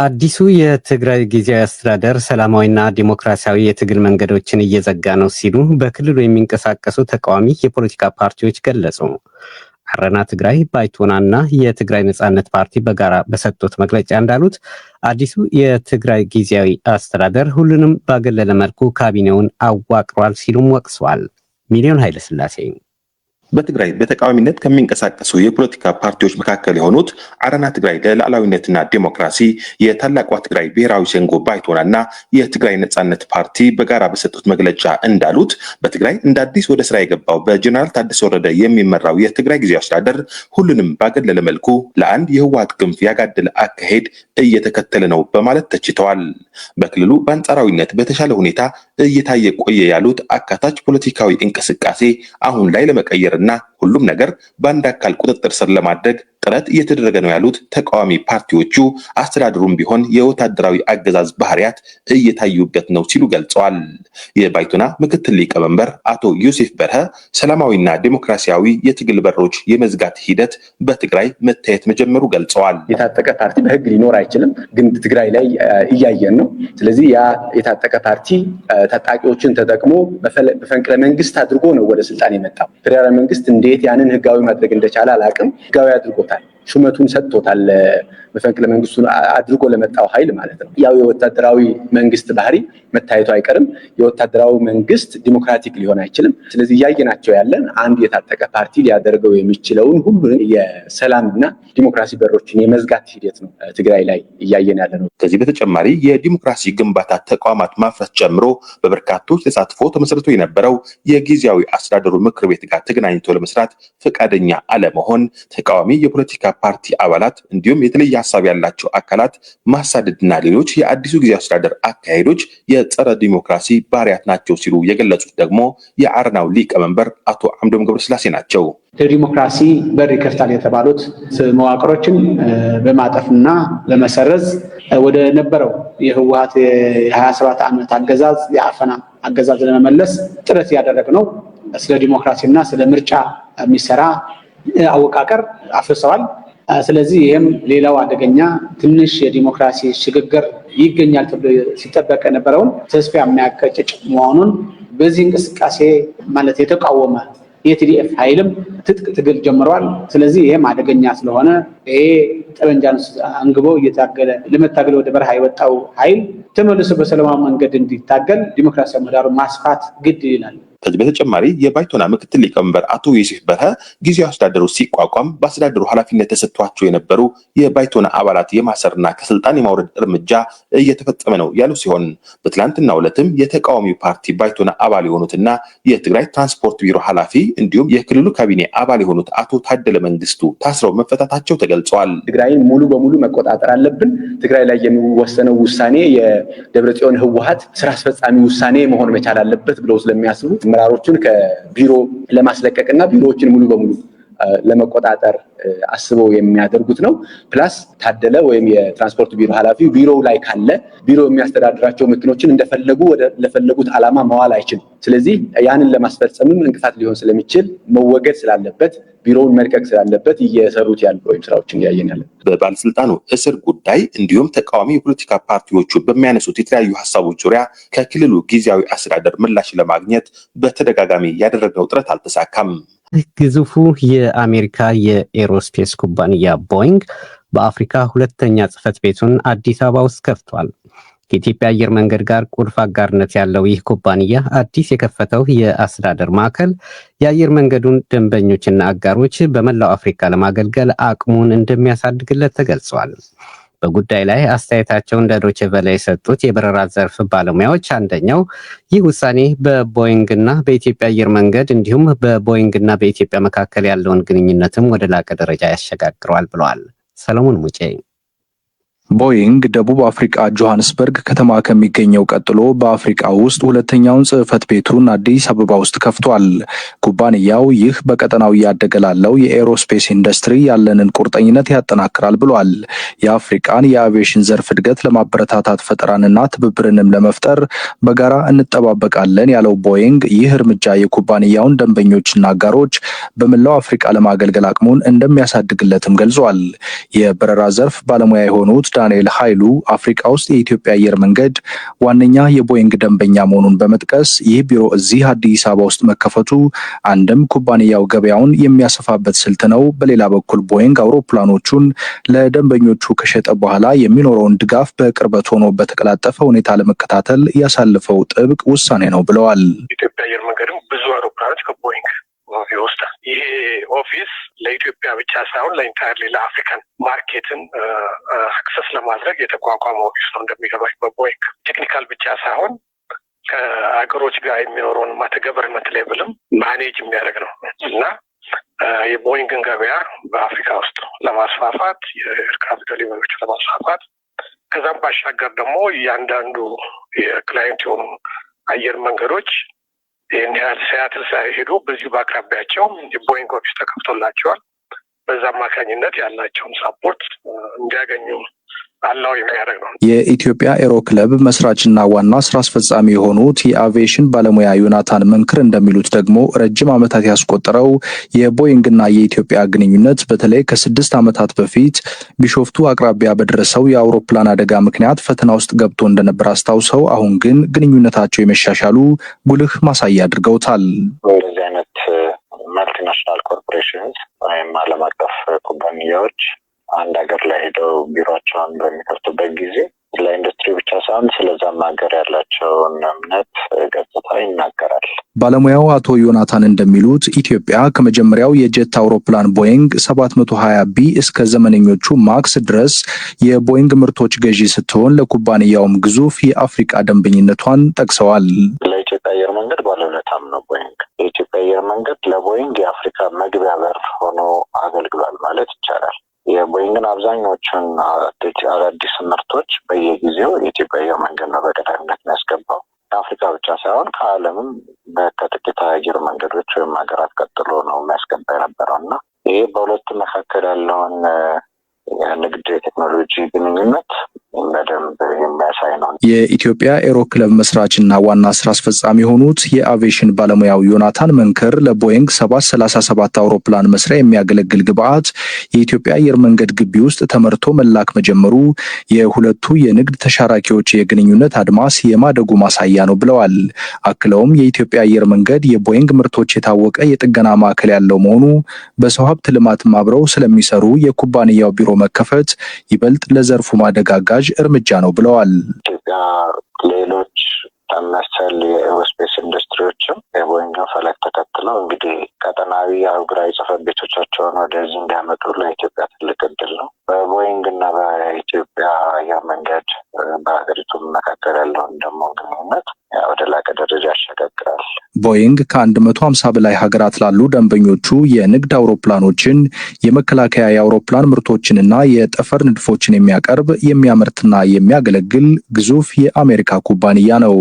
አዲሱ የትግራይ ጊዜያዊ አስተዳደር ሰላማዊና ዲሞክራሲያዊ የትግል መንገዶችን እየዘጋ ነው ሲሉ በክልሉ የሚንቀሳቀሱ ተቃዋሚ የፖለቲካ ፓርቲዎች ገለጹ። አረና ትግራይ፣ ባይቶናና የትግራይ ነጻነት ፓርቲ በጋራ በሰጡት መግለጫ እንዳሉት አዲሱ የትግራይ ጊዜያዊ አስተዳደር ሁሉንም ባገለለ መልኩ ካቢኔውን አዋቅሯል ሲሉም ወቅሰዋል። ሚሊዮን ኃይለስላሴ። በትግራይ በተቃዋሚነት ከሚንቀሳቀሱ የፖለቲካ ፓርቲዎች መካከል የሆኑት አረና ትግራይ ለሉዓላዊነትና ዴሞክራሲ፣ የታላቋ ትግራይ ብሔራዊ ሸንጎ ባይቶናና የትግራይ ነጻነት ፓርቲ በጋራ በሰጡት መግለጫ እንዳሉት፣ በትግራይ እንደ አዲስ ወደ ስራ የገባው በጀነራል ታደሰ ወረደ የሚመራው የትግራይ ጊዜያዊ አስተዳደር ሁሉንም ባገለለ መልኩ ለአንድ የህወሓት ክንፍ ያጋደለ አካሄድ እየተከተለ ነው በማለት ተችተዋል። በክልሉ በአንጻራዊነት በተሻለ ሁኔታ እየታየ ቆየ ያሉት አካታች ፖለቲካዊ እንቅስቃሴ አሁን ላይ ለመቀየርና ሁሉም ነገር በአንድ አካል ቁጥጥር ስር ለማድረግ ጥረት እየተደረገ ነው ያሉት ተቃዋሚ ፓርቲዎቹ፣ አስተዳደሩም ቢሆን የወታደራዊ አገዛዝ ባህሪያት እየታዩበት ነው ሲሉ ገልጸዋል። የባይቶና ምክትል ሊቀመንበር አቶ ዮሴፍ በርሀ ሰላማዊና ዴሞክራሲያዊ የትግል በሮች የመዝጋት ሂደት በትግራይ መታየት መጀመሩ ገልጸዋል። የታጠቀ ፓርቲ በህግ ሊኖር አይችልም፣ ግን ትግራይ ላይ እያየን ነው። ስለዚህ ያ የታጠቀ ፓርቲ ታጣቂዎችን ተጠቅሞ መፈንቅለ መንግስት አድርጎ ነው ወደ ስልጣን የመጣው። ፌዴራል መንግስት እንዴት ያንን ህጋዊ ማድረግ እንደቻለ አላቅም። ህጋዊ አድርጎታል። ሹመቱን ሰጥቶታል። መፈንቅለ መንግስቱን አድርጎ ለመጣው ኃይል ማለት ነው። ያው የወታደራዊ መንግስት ባህሪ መታየቱ አይቀርም። የወታደራዊ መንግስት ዲሞክራቲክ ሊሆን አይችልም። ስለዚህ እያየናቸው ያለን አንድ የታጠቀ ፓርቲ ሊያደርገው የሚችለውን ሁሉ የሰላምና ዲሞክራሲ በሮችን የመዝጋት ሂደት ነው ትግራይ ላይ እያየን ያለ ነው። ከዚህ በተጨማሪ የዲሞክራሲ ግንባታ ተቋማት ማፍረስ ጨምሮ በበርካቶች ተሳትፎ ተመሰርቶ የነበረው የጊዜያዊ አስተዳደሩ ምክር ቤት ጋር ተገናኝቶ ለመስራት ፈቃደኛ አለመሆን፣ ተቃዋሚ የፖለቲካ ፓርቲ አባላት እንዲሁም የተለየ ሀሳብ ያላቸው አካላት ማሳደድና ሌሎች የአዲሱ ጊዜያዊ አስተዳደር አካሄዶች የጸረ ዲሞክራሲ ባህሪያት ናቸው ሲሉ የገለጹት ደግሞ የአረናው ሊቀመንበር አቶ አምዶም ገብረስላሴ ናቸው። ለዲሞክራሲ በር ይከፍታል የተባሉት መዋቅሮችን በማጠፍና በመሰረዝ ወደ ነበረው የህወሓት የ27 ዓመት አገዛዝ፣ የአፈና አገዛዝ ለመመለስ ጥረት እያደረገ ነው። ስለ ዲሞክራሲና ስለ ምርጫ የሚሰራ አወቃቀር አፍርሰዋል። ስለዚህ ይህም ሌላው አደገኛ፣ ትንሽ የዲሞክራሲ ሽግግር ይገኛል ተብሎ ሲጠበቅ የነበረውን ተስፋ የሚያቀጭጭ መሆኑን፣ በዚህ እንቅስቃሴ ማለት የተቃወመ የቲዲኤፍ ኃይልም ትጥቅ ትግል ጀምረዋል። ስለዚህ ይህም አደገኛ ስለሆነ፣ ይሄ ጠመንጃን አንግቦ እየታገለ ለመታገል ወደ በረሃ የወጣው ኃይል ተመልሶ በሰላማዊ መንገድ እንዲታገል ዲሞክራሲያዊ ምህዳሩን ማስፋት ግድ ይላል። ከዚህ በተጨማሪ የባይቶና ምክትል ሊቀመንበር አቶ ዮሴፍ በርሀ ጊዜያዊ አስተዳደሩ ሲቋቋም በአስተዳደሩ ኃላፊነት ተሰጥቷቸው የነበሩ የባይቶና አባላት የማሰርና ከስልጣን የማውረድ እርምጃ እየተፈጸመ ነው ያሉ ሲሆን፣ በትላንትናው ዕለትም የተቃዋሚው ፓርቲ ባይቶና አባል የሆኑትና የትግራይ ትራንስፖርት ቢሮ ኃላፊ እንዲሁም የክልሉ ካቢኔ አባል የሆኑት አቶ ታደለ መንግስቱ ታስረው መፈታታቸው ተገልጸዋል። ትግራይን ሙሉ በሙሉ መቆጣጠር አለብን። ትግራይ ላይ የሚወሰነው ውሳኔ የደብረጽዮን ህወሓት ስራ አስፈጻሚ ውሳኔ መሆን መቻል አለበት ብለው ስለሚያስቡ አመራሮቹን ከቢሮ ለማስለቀቅ እና ቢሮዎችን ሙሉ በሙሉ ለመቆጣጠር አስበው የሚያደርጉት ነው። Plus ታደለ ወይም የትራንስፖርት ቢሮ ኃላፊው ቢሮው ላይ ካለ ቢሮ የሚያስተዳድራቸው መኪኖችን እንደፈለጉ ወደ ለፈለጉት ዓላማ መዋል አይችልም። ስለዚህ ያንን ለማስፈጸምም እንቅፋት ሊሆን ስለሚችል መወገድ ስላለበት፣ ቢሮውን መልቀቅ ስላለበት እየሰሩት ያሉ ወይም ስራዎችን እያየን ያለ። በባለስልጣኑ እስር ጉዳይ እንዲሁም ተቃዋሚ የፖለቲካ ፓርቲዎቹ በሚያነሱት የተለያዩ ሀሳቦች ዙሪያ ከክልሉ ጊዜያዊ አስተዳደር ምላሽ ለማግኘት በተደጋጋሚ ያደረግነው ጥረት አልተሳካም። ግዙፉ የአሜሪካ የኤሮስፔስ ኩባንያ ቦይንግ በአፍሪካ ሁለተኛ ጽህፈት ቤቱን አዲስ አበባ ውስጥ ከፍቷል። ከኢትዮጵያ አየር መንገድ ጋር ቁልፍ አጋርነት ያለው ይህ ኩባንያ አዲስ የከፈተው የአስተዳደር ማዕከል የአየር መንገዱን ደንበኞችና አጋሮች በመላው አፍሪካ ለማገልገል አቅሙን እንደሚያሳድግለት ተገልጿል። በጉዳይ ላይ አስተያየታቸውን ለዶይቼ ቬለ የሰጡት የበረራ ዘርፍ ባለሙያዎች አንደኛው ይህ ውሳኔ በቦይንግ እና በኢትዮጵያ አየር መንገድ እንዲሁም በቦይንግ እና በኢትዮጵያ መካከል ያለውን ግንኙነትም ወደ ላቀ ደረጃ ያሸጋግረዋል ብለዋል። ሰለሞን ሙጬ። ቦይንግ ደቡብ አፍሪካ ጆሃንስበርግ ከተማ ከሚገኘው ቀጥሎ በአፍሪካ ውስጥ ሁለተኛውን ጽህፈት ቤቱን አዲስ አበባ ውስጥ ከፍቷል። ኩባንያው ይህ በቀጠናው እያደገ ላለው የኤሮስፔስ ኢንዱስትሪ ያለንን ቁርጠኝነት ያጠናክራል ብሏል። የአፍሪካን የአቪዬሽን ዘርፍ እድገት ለማበረታታት ፈጠራንና ትብብርንም ለመፍጠር በጋራ እንጠባበቃለን ያለው ቦይንግ፣ ይህ እርምጃ የኩባንያውን ደንበኞችና አጋሮች በመላው አፍሪካ ለማገልገል አቅሙን እንደሚያሳድግለትም ገልጿል። የበረራ ዘርፍ ባለሙያ የሆኑት ዳንኤል ኃይሉ አፍሪካ ውስጥ የኢትዮጵያ አየር መንገድ ዋነኛ የቦይንግ ደንበኛ መሆኑን በመጥቀስ ይህ ቢሮ እዚህ አዲስ አበባ ውስጥ መከፈቱ አንድም ኩባንያው ገበያውን የሚያሰፋበት ስልት ነው፣ በሌላ በኩል ቦይንግ አውሮፕላኖቹን ለደንበኞቹ ከሸጠ በኋላ የሚኖረውን ድጋፍ በቅርበት ሆኖ በተቀላጠፈ ሁኔታ ለመከታተል ያሳለፈው ጥብቅ ውሳኔ ነው ብለዋል። ኢትዮጵያ አየር መንገድም ብዙ አውሮፕላኖች ከቦይንግ ይወስዳል። ይሄ office ለኢትዮጵያ ብቻ ሳይሆን ለ entirely ለ African market ን access ለማድረግ የተቋቋመ office ነው። እንደሚገባኝ በቦይንግ technical ብቻ ሳይሆን ከሀገሮች ጋር የሚኖረውን at government level ም manage የሚያደርግ ነው እና የቦይንግን ገበያ በአፍሪካ ውስጥ ለማስፋፋት፣ የ aircraft delivery ዎች ለማስፋፋት፣ ከዛም ባሻገር ደግሞ እያንዳንዱ የ client የሆኑ አየር መንገዶች ይህን ያህል ሲያትል ሳይሄዱ በዚሁ በአቅራቢያቸው የቦይንግ office ተከፍቶላቸዋል። በዛ አማካኝነት ያላቸውን support እንዲያገኙ allow የሚያደርግ ነው። የኢትዮጵያ ኤሮ ክለብ መስራችና ዋና ስራ አስፈጻሚ የሆኑት የአቪዬሽን ባለሙያ ዮናታን መንክር እንደሚሉት ደግሞ ረጅም ዓመታት ያስቆጠረው የቦይንግና የኢትዮጵያ ግንኙነት በተለይ ከ6 ዓመታት በፊት ቢሾፍቱ አቅራቢያ በደረሰው የአውሮፕላን አደጋ ምክንያት ፈተና ውስጥ ገብቶ እንደነበር አስታውሰው አሁን ግን ግንኙነታቸው የመሻሻሉ ጉልህ ማሳያ አድርገውታል። እንደዚህ አይነት multinational corporations ወይም ዓለም አቀፍ ኩባንያዎች አንድ ሀገር ላይ ሄደው ቢሮቸውን በሚከፍቱበት ጊዜ ስለ ኢንዱስትሪ ብቻ ሳይሆን ስለዛም ሀገር ያላቸውን እምነት ገጽታ ይናገራል። ባለሙያው አቶ ዮናታን እንደሚሉት ኢትዮጵያ ከመጀመሪያው የጀት አውሮፕላን ቦይንግ 720 ቢ እስከ ዘመነኞቹ ማክስ ድረስ የቦይንግ ምርቶች ገዢ ስትሆን ለኩባንያውም ግዙፍ የአፍሪቃ ደንበኝነቷን ጠቅሰዋል። ለኢትዮጵያ አየር መንገድ ባለውለታም ነው ቦይንግ። የኢትዮጵያ አየር መንገድ ለቦይንግ የአፍሪካ መግቢያ በር ሆኖ አገልግሏል ማለት ይቻላል። የቦይንግን አብዛኛዎቹን አዳዲስ ምርቶች በየጊዜው የኢትዮጵያ አየር መንገድ ነው በቀዳሚነት የሚያስገባው። ከአፍሪካ ብቻ ሳይሆን ከዓለምም ከጥቂት አየር መንገዶች ወይም ሀገራት ቀጥሎ ነው የሚያስገባ የነበረው እና ይሄ በሁለቱ መካከል ያለውን የንግድ የቴክኖሎጂ ግንኙነት በደንብ የሚያሳይ ነው። የኢትዮጵያ ኤሮ ክለብ መስራችና ዋና ስራ አስፈጻሚ የሆኑት የአቪዬሽን ባለሙያው ዮናታን መንክር ለቦይንግ 737 አውሮፕላን መስሪያ የሚያገለግል ግብዓት የኢትዮጵያ አየር መንገድ ግቢ ውስጥ ተመርቶ መላክ መጀመሩ የሁለቱ የንግድ ተሻራኪዎች የግንኙነት አድማስ የማደጉ ማሳያ ነው ብለዋል። አክለውም የኢትዮጵያ አየር መንገድ የቦይንግ ምርቶች የታወቀ የጥገና ማዕከል ያለው መሆኑ፣ በሰው ሀብት ልማትም አብረው ስለሚሰሩ የኩባንያው ቢሮ መከፈት ይበልጥ ለዘርፉ ማደግ አጋዥ እርምጃ ነው ብለዋል። ኢትዮጵያ ሌሎች መሰል የ aerospace ኢንዱስትሪዎችም የቦይንግን ፈለግ ተከትለው እንግዲህ ቀጠናዊ አህጉራዊ ጽሕፈት ቤቶቻቸውን ወደዚህ እንዲያመጡ ለኢትዮጵያ ትልቅ እድል ነው። በቦይንግ እና በኢትዮጵያ አየር መንገድ በሀገሪቱ መካከል ያለውን ደግሞ ግንኙነት ወደ ላቀ ደረጃ ያሸጋግራል። ቦይንግ ከ150 በላይ ሀገራት ላሉ ደንበኞቹ የንግድ አውሮፕላኖችን፣ የመከላከያ የአውሮፕላን ምርቶችንና የጠፈር ንድፎችን የሚያቀርብ፣ የሚያመርትና የሚያገለግል ግዙፍ የአሜሪካ ኩባንያ ነው።